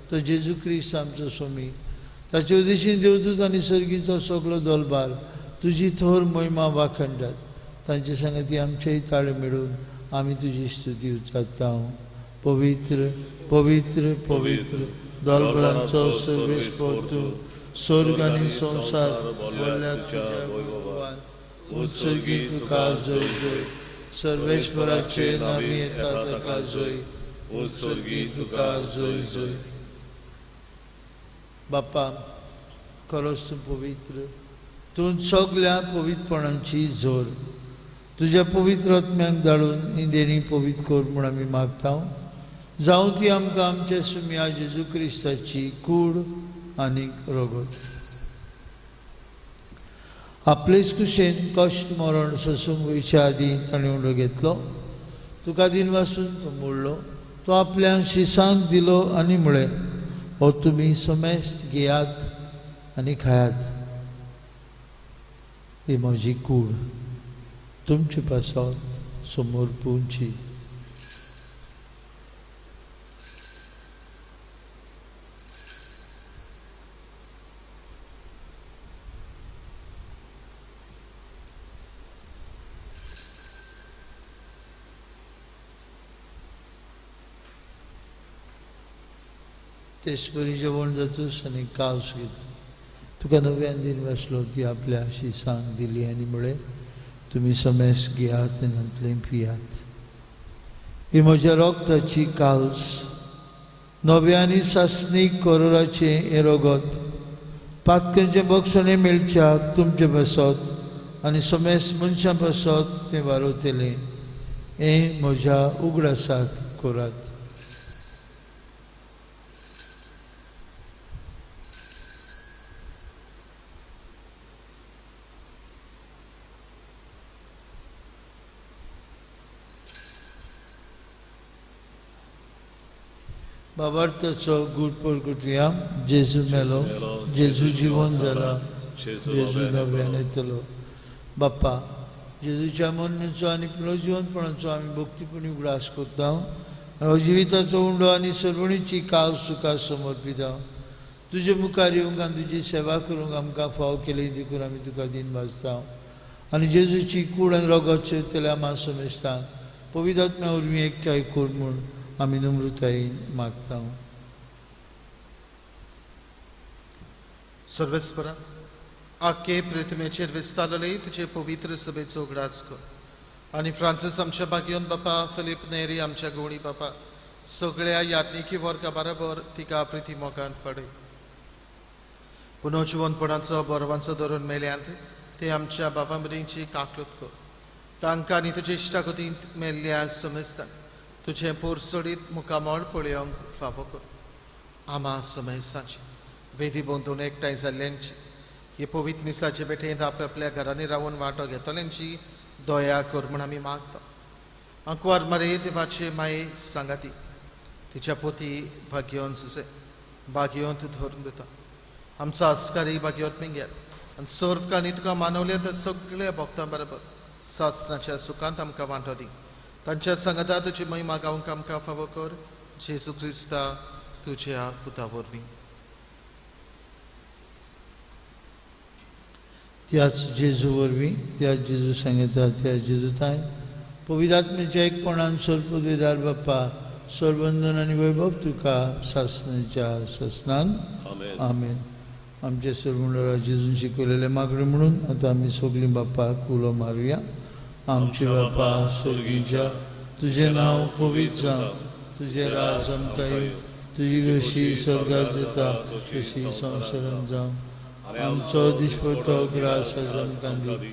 तो जेजू क्रिस्त आमचो स्वामी. ताचे उद्देशीन देवदूत आनी सर्गीचो सगलो दोलबार तुजी थोर महिमा वाखणटात. तांचे सांगाती आमचेय ताळे मेळून आमी तुजी स्तुती उच्चारता. पवित्र पवित्र पवित्र दोलबरांचो सर्वेस्पर तूं, स्वर्ग आनी संवसार भरल्या तुज्या वैभवान. उत्सर्गी तुका जय जय. सर्वेश्वराचे नामी येता ताका जय. उत्सर्गी तुका जय जय. बापा, खरोच तूं पवित्र, तूं सगल्या पवित्रपणाची जोर. तुज्या पवित्र आत्म्याक धाडून ही देणी पवित्र कर म्हूण आमी मागता. जावं ती आमकां आमच्या सुमया जेजू क्रिस्ताची कूड आनी रगत. आपलेच कुशेन कश्ट मरण सोसूंक वयच्या आदीं ताणें उंडो घेतलो, तुका दिन वासून तो मोडलो, तो आपल्या शिसांक दिलो आनी म्हळें, हो तुमी समेस्त घेयात आनी खायात, ही म्हजी कूड तुमचे पासत समर्पूंची. तेचपरी जेवण जातूच आनी कावस घेतली, तुका नव्यान दिन वासलो, ती आपल्या शिसांक दिली आनी म्हळें, तुमी समेस्त घेयात आनी हातलें पियात. ही म्हज्या रगताची काल्स, नव्या आनी सासणीक करोराचें हें रगत पातकांचें बक्षणें मेळच्याक तुमचे पासत आनी समेस्त मनशां पासत तें वारवतलें. हें म्हज्या उगडासाक करात. बाबार्थाचो गूढ परगटुया. जेजू मेलो, जेजू जिवन जाला, जेजू नव्यान येतलो. बाप्पा, जेजूच्या मरणाचो आनी पुनर्जिवनपणाचो आमी भक्तीपणी उगडास करता आनी जिविताचो उंडो आनी सर्वणीची काव तुका समर्पिता. तुजे मुखार येवंक आनी तुजी सेवा करूंक आमकां फाव केली देखून आमी तुका दिन भाजता. आनी जेजूची कूड आनी रगत सेवतल्या आमा समेस्तांक पवित्र आत्म्या वरवीं एकठांय कर म्हूण आमी नम्रतायेन मागता. सर्वेस्परा, आखे प्रतिमेचेर विस्तारले तुजे पवित्र सभेचो उगडास कर आनी फ्रांसीस आमच्या बागियोन बापा, फिलीप नेरी आमच्या गोणी बापा, सगळ्या याज्ञिकी वर्गा बराबर तिका प्रिती मोगांत वाडय. पुनर्जिवनपणाचो बरवांचो धरून मेल्यांत ते आमच्या बाबा मदींची काकलूत कर. तांकां आनी तुजे इश्टागतींत मेल्ल्या समेस्तांक तुजें पोरसोडीत मुखामळ पळोवंक फावो कर. आमा समेस्तांची वेदी बंदून एकठांय जाल्ल्यांची, हे पवित्र मिसाचे भेटेंत आपल्या आपल्या घरांनी रावन वांटो घेतल्यांची दया कर म्हूण आमी मागता. आंकवार मारे देवाचे माये सांगाती तिच्या पोती भाग्योन सुसे भाग्योंत धरून दिता. आमचो आस्कारी भाग्योत मिंग्यात आनी सर्व काणी तुका मानवल्या तर सगळ्या भक्तां बरोबर सासनाच्या सुखांत आमकां वांटो दी. तांच्या सांगाता तुजी महिमा गावंक आमकां फावो कर, जेजू क्रिस्ता तुज्या पुता वरवीं. त्याच जेजू वरवीं, त्याच जेजू सांगता, त्याच जेजू ताय पवित्र आत्म्याच्या एकपणान सर्वपदवीदार बाप्पा सर्वंदन आनी वैभव तुका सासनाच्या सासनान. आमेन. आमचे सरमुंडरा जेजून शिकवलेले मागणे म्हणून आतां आमी सगळीं बाप्पाक उलो मारुया. आमचे बापा स्वर्गीच्या, तुजें नांव पवित्र जावं, तुजें राज आमकां येवं, तुजी कशी स्वर्गार जाता तशी संवसारांत जावं. आमचो दिसपट्टो ग्रास आज आमकां दी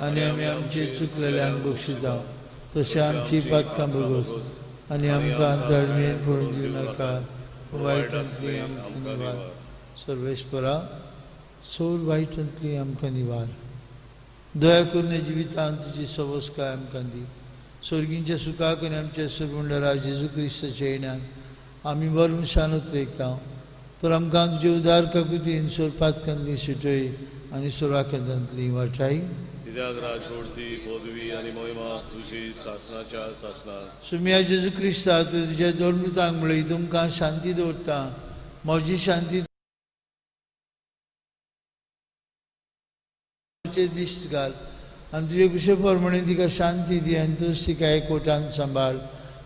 आनी आमी आमचे चुकलेल्यांक बक्षिता तशें आमची पातकां भोगोस आनी आमकां ताळमेळ पळोवन दिवं नाका, वायटांतली आमकां निवार. सर्वेस्परा सोर वायटांतली आमकां निवार. दया करून जिवितांत तुजी सवस्काय आमकां दी. स्वर्गींच्या सुखाक आनी आमच्या सरमुंडरा जेजू क्रिस्ताच्या येण्यान आमी बरो मनशान उतरेकता तर आमकां तुजे उदार काकुतीन सोर पातकांतली सुटय आनी सोराकांतली वाटाय. कित्याक राजवडती पदवी आनी महिमा तुजी सासनाच्या सासनाक. सुमिया जेजू क्रिस्ता, तुवें तुज्या दोन मृतांक म्हळी तुमकां शांती दवरता, म्हजी शांती दिश्ट घाल आनी तुजे कुशे प्रमाणे तिका शांती दी आनी तूं तिका एकवटान सांबाळ.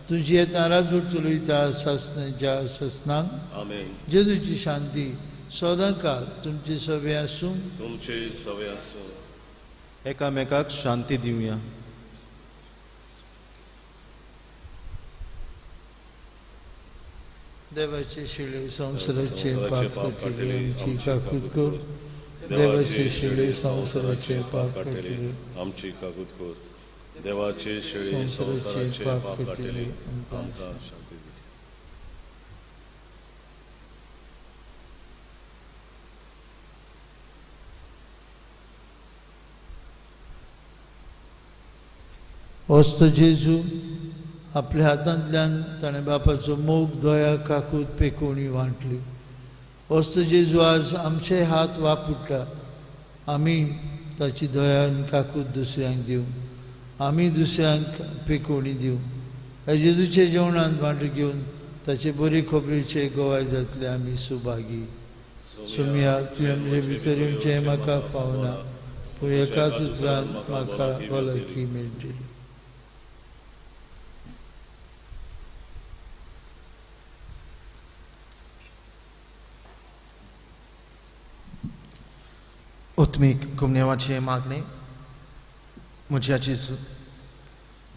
तुजी येता राजवट चलयता सासनाच्या सासनाक. आमेन. जेजूची शांती सदां काल तुमचे सवे आसूं. तुमचे सवे आसूं. एकामेकाक शांती दिवया. देवाचे शिळे संवसाराचे पाप काडटले आमची काकूत कर. देवाचे शिळे संवसाराचे पाप काडटले आमची काकूत कर. देवाचे शिळे संवसाराचे पाप काडटले आमकां शांती दी. वस्त जेजू आपल्या हातांतल्यान ताणें बापाचो मोग दया काकूत पेकोवणी वांटली. वस्त जेजू आज आमचे हात वापुडटा, आमी ताची दया आनी काकूत दुसऱ्यांक दिवं, आमी दुसऱ्यांक पेकोवणी दिवं. ह्या जेजूच्या जेवणांत वांटो घेवन ताचे बरी खबरेचे गोवाय जातले आमी सुभागी. सुमिया, तुवें म्हजे भितर येवचें म्हाका फावना, पूण एकाच उतरान म्हाका भलायकी मेळटली. उत्मीक कुमनेवाचें मागणें. म्हज्या जेजू,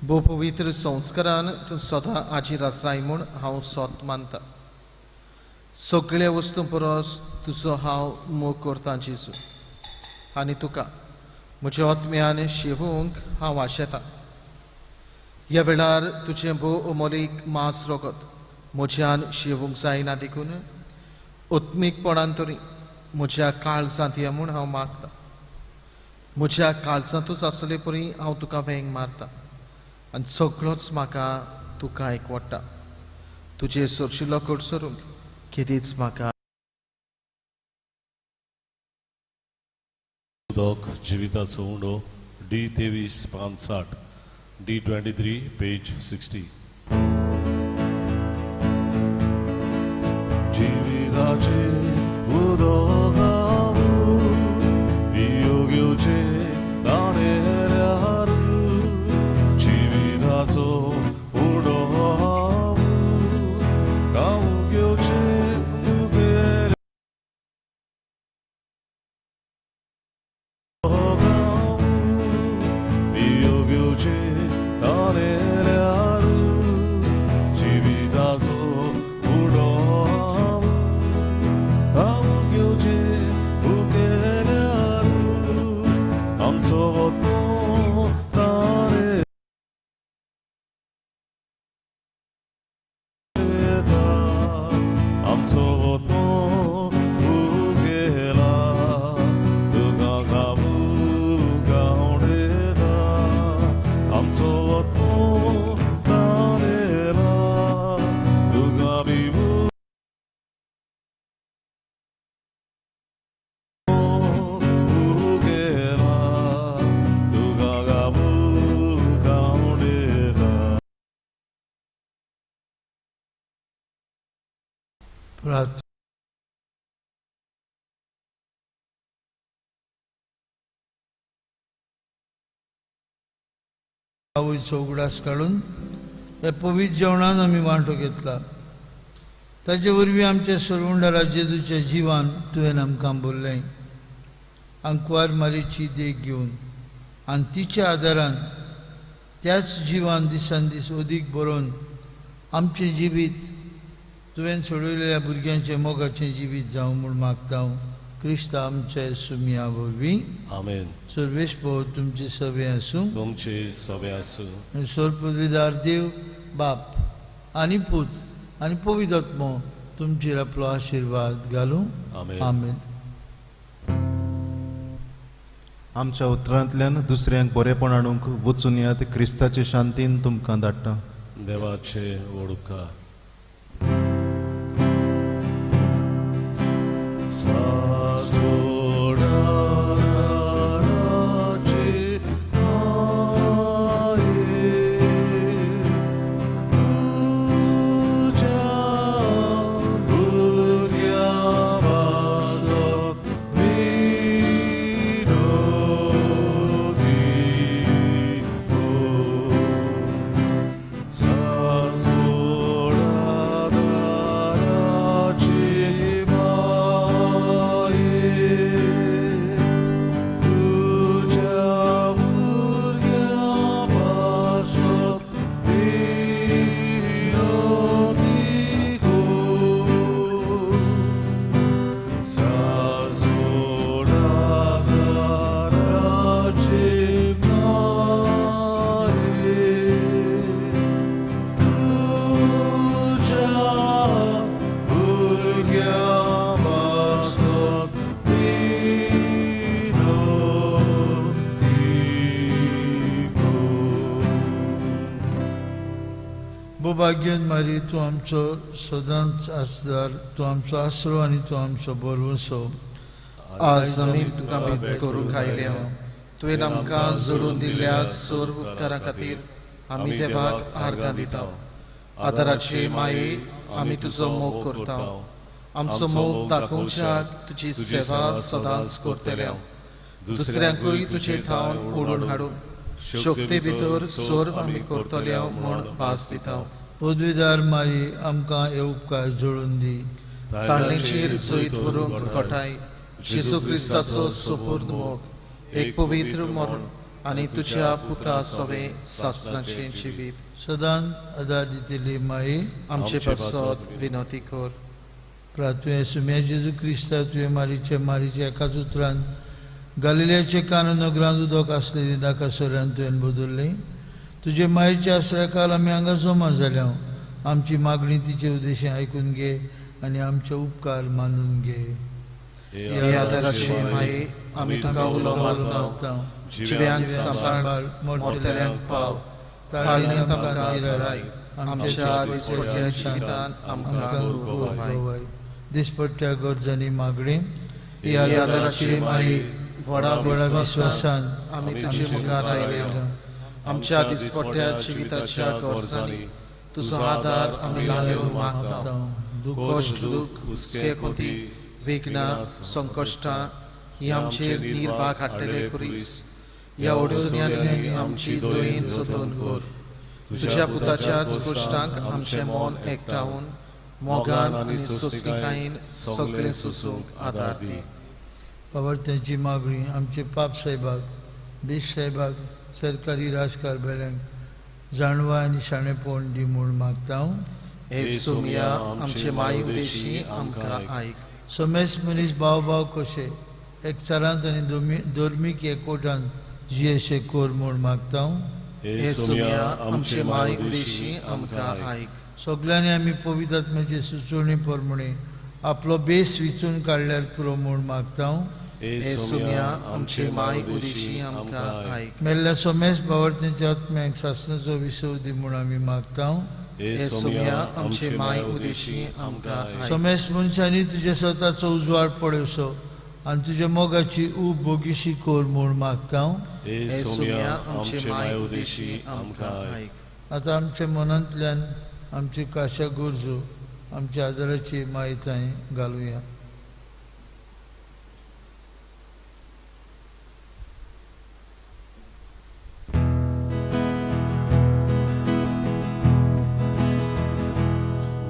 भोव पवित्र संस्कारान तूं सदां आजीर आसाय म्हूण हांव सोत मानता. सगळ्या वस्तूं परस तुजो हांव मोग करतां जेजू, आनी तुका म्हज्या आत्म्यान शिवूंक हांव आशेतां. ह्या वेळार तुजें भोव अमोलीक मांस रगत म्हज्यान शिवूंक जायना देखून उत्मीकपणान तरी म्हज्या काळजांत या म्हूण हांव मागतां. म्हज्या काळजांतूच आसले परी हांव तुका वेंग मारता आनी सगळोच म्हाका तुका एकवटा. तुजे सरशिल्लो कडसरूंक केदीच म्हाका उदक जिविताचो उंडो डी 23 पान 60, डी 23 पेज 60. जिविताचे उदक हांव पियो घेवचें ताणेल्यार, जिविताचो उंडो हांव खावंक घेवचें मुगेल्या पियो घेवचें ताणेल्यार, जिविताचो उंडो हांव खावंक घेवचें प्रार्थना. आवयचो उगडास काडून ह्या पवित्र जेवणान आमी वांटो घेतला. ताचे वरवीं आमच्या सरवंडारा जेजूच्या जिवान तुवें आमकां बोल्लें. आंकवार मारीची देख घेवन आनी तिच्या आदारान त्याच जिवान दिसान दीस अदीक बरोवन आमचें जिवीत तुवें सोडयलेल्या भुरग्यांचें मोगाचें जिवीत जावं म्हूण मागता हांव क्रिस्ता आमच्या सुमया वरवीं. आमेन. सर्वेस्पर तुमचे सवे आसूं. तुमचे सवे आसूं. सर्वपदवीदार देव बाप आनी पूत आनी पवित्र आत्मो तुमचेर आपलो आशिर्वाद घालूं. आमेन. आमेन. आमच्या उतरांतल्यान दुसऱ्यांक बरेपण हाडूंक वचून यात. क्रिस्ताचे शांतीन तुमकां धाडटा. देवाचे वडुका. भाग्यन मारी तूं आमचो सदांच आसदार, तूं आमचो आसरो आनी तूं आमचो भरवंसो. आज आमी तुका भेट करूंक आयल्या. तुवें आमकां जोडून दिल्ल्या सर्व उपकारां खातीर आमी देवाक आर्गां दिता. आदाराचे माये आमी तुजो मोग करता. आमचो मोग दाखोवच्याक तुजी सेवा सदांच करतले. दुसऱ्यांकूय तुजे थावन ओडून हाडून शक्ती भितर सर्व आमी करतले म्हूण भास दिता. पदवीदार मारी आमकां हे उपकार जोडून दी. ताळणेचेर जैत व्हरूंक घटाय जेजू क्रिस्ताचो सुपूर्ण मोग, एक पवित्र मरण आनी तुज्या पुता सवें सासणाचें जिवीत सदांच आदार दितली माई आमचे पासत विनंती कर. तुवें सुम्या जेजू क्रिस्ता तुवें मारीचे मारीचे एकाच उतरान गालिल्याचे कान नगरांत उदक आसलें दाका सोऱ्यान तुवें बदल्लें. तुजे मायेच्या आसऱ्या काल आमी हांगा जमा जाल्या. आमची मागणी तिचे उद्देश आयकून घे आनी आमचे उपकार मानून घे. हे आदाराचे माये आमी तुका उलो मारता. जिव्यांक सांबाळ, मरतल्यांक पाव, ताळणेंत आमकां थाराय. आमच्या दिसपट्ट्या जिवितान आमकां गोवाय. दिसपट्ट्या गरजांनी मागणी. हे आदाराचे माये व्हडा विस्वासान आमी तुजे मुखार आयल्या. आमच्या दिसपट्ट्या जिविताच्या गरजांनी तुजो आदार आमी लागीं मागता. कश्ट, दूख, हुस्के, खोती, विघ्नां, संकश्टां ही आमचेर निर्भाग हाडटले खुरीस. ह्या अडचण्यांनी आमची दयेन जतन कर. तुज्या पुताच्याच कश्टांक आमचें मन एकठावन मोगान आनी सोंसणीकायेन सगळें सोंसूंक आदार दी. बाबा मागणी आमचे पाप साहेबाक, बेश साहेबाक, सरकारी राजकारभाऱ्यांक जाणवा आनी शाणेपण दी म्हूण मागता हांव. हे सोमया आमचे माय उदेशी आमकां आयक. समेस्त मनीस भाव भाव कशे एकचारांत आनी धर्मीक एकवटान जियेशे कर म्हूण मागता हांव. हे सोमया आमचे माय उदेशी आमकां आयक. सगल्यांनी आमी पवित्र आत्म्याचे सुचोवणी प्रमाणे आपलो बेस विचून काडल्यार पुरो म्हूण मागता हांव. हे सोमया आमचे माय उदेशी आमकां आयक. मेल्ल्या सोमेस बावर्तेंच्या आत्म्याक सासणाचो विसव दी म्हूण आमी मागता हांव. हे सोमया आमचे माय उदेशी आमकां आयक. सोमेस मनशांनी तुज्या स्वताचो उजवाड पळोवचो आनी तुज्या मोगाची ऊब बोगीशी कर म्हूण मागता हांव. हे सोमया आमचे माय उदेशी आमकां आयक. आतां आमच्या मनांतल्यान आमची काशा गरजो आमच्या आदाराची मायताय घालुया.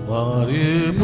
Mare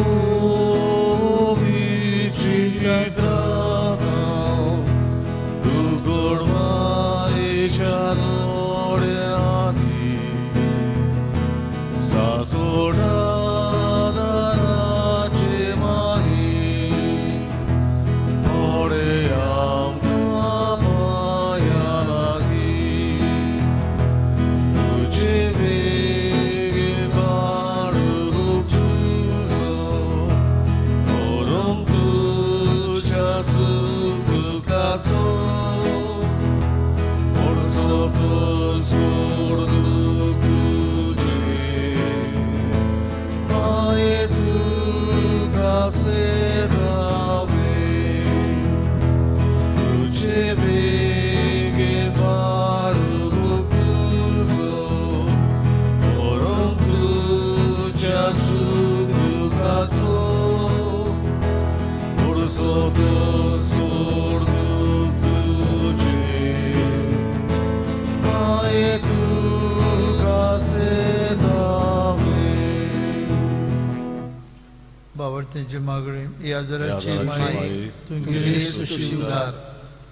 बावर्तेंचे मागणे ही आदराची माई तूं गिरेस्त उदार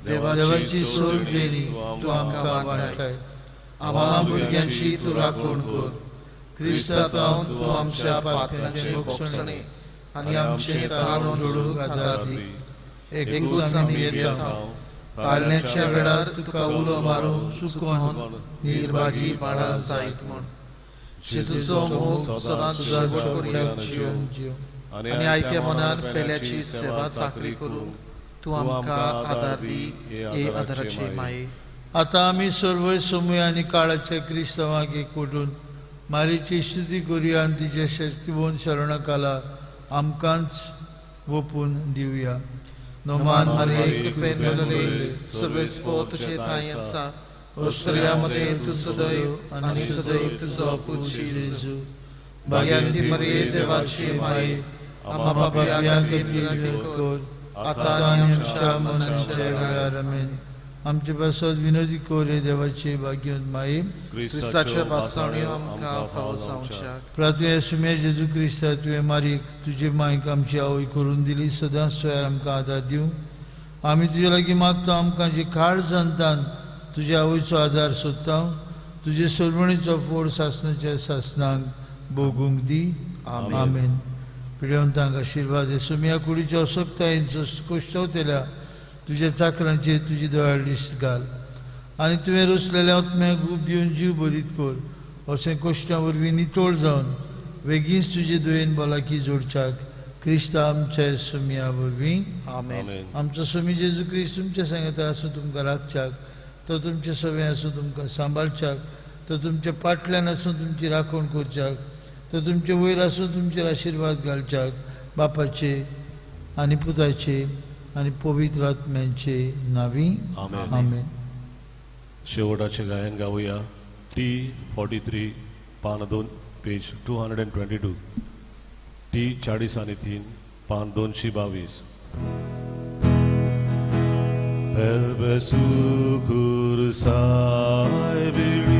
देवाची सोड देणी तूं आमकां वांटाय. आम्हा भुरग्यांची तूं राखण कर. क्रिस्तांत तूं आमच्या पात्रांचे भोगसणे आनी आमचे तारण जोडूंक आदार दी. एकूच आमी येता ताळण्याच्या वेळार तुका उलो मारून चुकोन निर्भागी बाळा जायत म्हूण. जेजूचो मोग सदांच शेवट पर्यंत जियो आनी आयत्या मनान पेल्याची सेवा चाकरी करूंक तूं आमकां आदार दी हे आदाराची माये. आतां आमी सर्व समय आनी काळाच्या क्रिस्तांवाक एकवटून मारीची स्तुती करुया आनी तिच्या शक्तिवन शरणाकाला आमकांच वोपून दिवया. नमान मारिये कृपेन भरलेले सर्वेस्पोर तुझे ठांय आसा. स्त्रियां मदें तूं सदैव आनी सदैव तुजो पूत जेजू. भाग्यांती मरिये देवाची माई आम्हा पापयां खातीर विनंती कर आतां आनी आमच्या मरणाच्या वेळार. आमेन. आमचे पासत विनोदी कर हे देवाचे भाग्यवंत माई. क्रिस्ताच्यो पासावण्यो आमकां फावो जावच्याक. प्रातुवें सुमे जेजू क्रिस्ता तुवें मारीक तुजे मायक आमची आवय करून दिली. सदांच स्वयार आमकां आदार दिवंक आमी तुजे लागीं मागता. आमकां जी काळ जनतान तुज्या आवयचो आदार सोदता तुजे सरवणीचो फोड सासनाच्या सासनांक भोगूंक दी. आमेन. पिडेवंतांक आशिर्वाद. हे सुमया कुडीच्या असक्तायेन कोश्टवतल्या तुज्या चाकरांचेर तुजी दोळ्यार दिश्ट घाल आनी तुवें रचलेल्या आत्म्याक उब दिवन जीव बरीत कर. अशें कोश्टां वरवीं नितळ जावन वेगींच तुजे दयेन भलायकी जोडच्याक क्रिस्ता आमच्या सुमया वरवीं. आमेन. आमचो सुमी जेजू क्रिस्त तुमच्या सांगता आसूं तुमकां राखच्याक, तो तुमचे सवे आसूं तुमकां सांबाळच्याक, तो तुमच्या पाटल्यान आसूं तुमची राखण करच्याक, तो तुमचे वयर आसूं तुमचेर आशिर्वाद घालच्याक. बापाचे आनी पुताचे आनी पवित्र आत्म्यांचे नावी. आमेन. शेवटाचे गायन गावया. T43 पान 2 पेज 222. T43 पान 222. Elbe sukur sahibi.